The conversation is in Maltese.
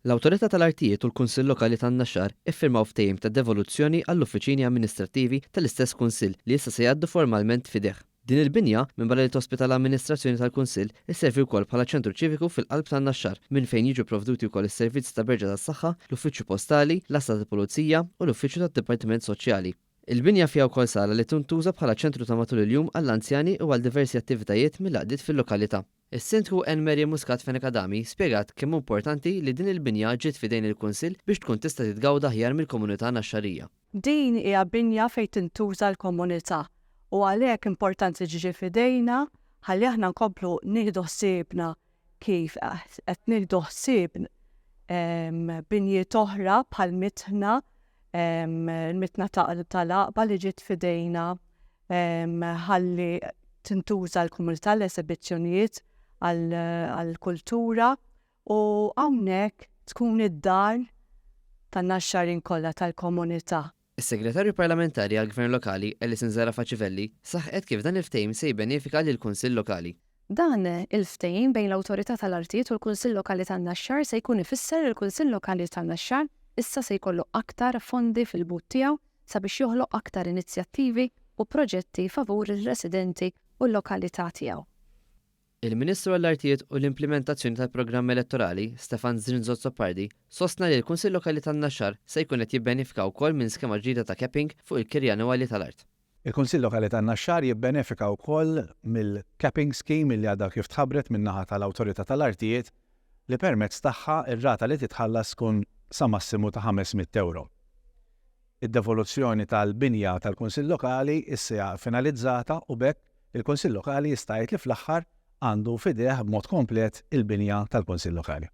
L-Awtorità tal-Artijiet u l-Kunsill Lokali tan-Naxxar iffirmaw ftehim ta' devoluzzjoni għall-uffiċini amministrattivi tal-istess Kunsill li issa se jgħaddu formalment f'idejh. Din il-binja, minbarra li tospita l-amministrazzjoni tal-Kunsill, isservi wkoll bħala ċentru ċiviku fil-qalb tan-Naxxar, minn fejn jiġu pprovduti wkoll is-servizzi ta' Berġa tas-Saħħa, l-Uffiċċju Postali, l-Għassa tal-Pulizija u l-Uffiċċju tad-Dipartiment Soċjali. Il-binja fiha wkoll sala li tintuża bħala ċentru ta' matul il-jum għall-anzjani u għal diversi attivitajiet mill-għaqdiet fil-lokalità. Is-Sindku Anne Marie Muscat Fenech Adami spjegat kemm hu importanti li din il-binja ġiet f'idejn il-Kunsill biex tkun tista' titgawda aħjar mill-komunità Naxxarija. Din hija binja fejn tintuża l-komunità u għalhekk importanti li ġie f'idejna ħalli aħna nkomplu nieħdu ħsiebna kif qed nieħdu ħsieb binjiet oħra bħal mitħna, il-mitħna tal-Għaqba li ġiet f'idejna ħalli tintuża l-komunità l-esebizzjonijiet għall-kultura u hawnhekk tkun id-dar tan-Naxxarin kollha tal-komunità. Is-Segretarju Parlamentari għall-Gvern Lokali, Alison Zerafa Civelli, saħqet kif dan il-ftehim se jibbenefika lill-Kunsill Lokali. Dan il-ftehim bejn l-Awtorità tal-Artijiet u l-Kunsill Lokali tan-Naxxar se jkun ifisser li l-Kunsill Lokali tan-Naxxar issa se jkollu aktar fondi fil-but tiegħu sabiex joħloq aktar inizjattivi u proġetti favur ir-residenti u l-lokalità tiegħu. Il-Ministru għall-Artijiet u l-Implimentazzjoni tal-Programm Elettorali, Stefan Zrinzo Azzopardi, sostna li l-Kunsill Lokali tan-Naxxar se jkun qed jibbenifika wkoll minn skema ġdida ta' capping fuq il-kirja annwali tal-art. Il-Kunsill Lokali tan-Naxxar jibbenefika wkoll mill-capping scheme li għadha kif tħabbret min-naħa tal-Awtorità tal-Artijiet li permezz tagħha r-rata li titħallas tkun sa massimu ta' 500 ewro. Id-devoluzzjoni tal-binja tal-Kunsill Lokali issa hija finalizzata u b'hekk il-Kunsill Lokali jista' jgħid li fl-aħħar għandu f'idejh b'mod komplet il-binja tal-Kunsill Lokali.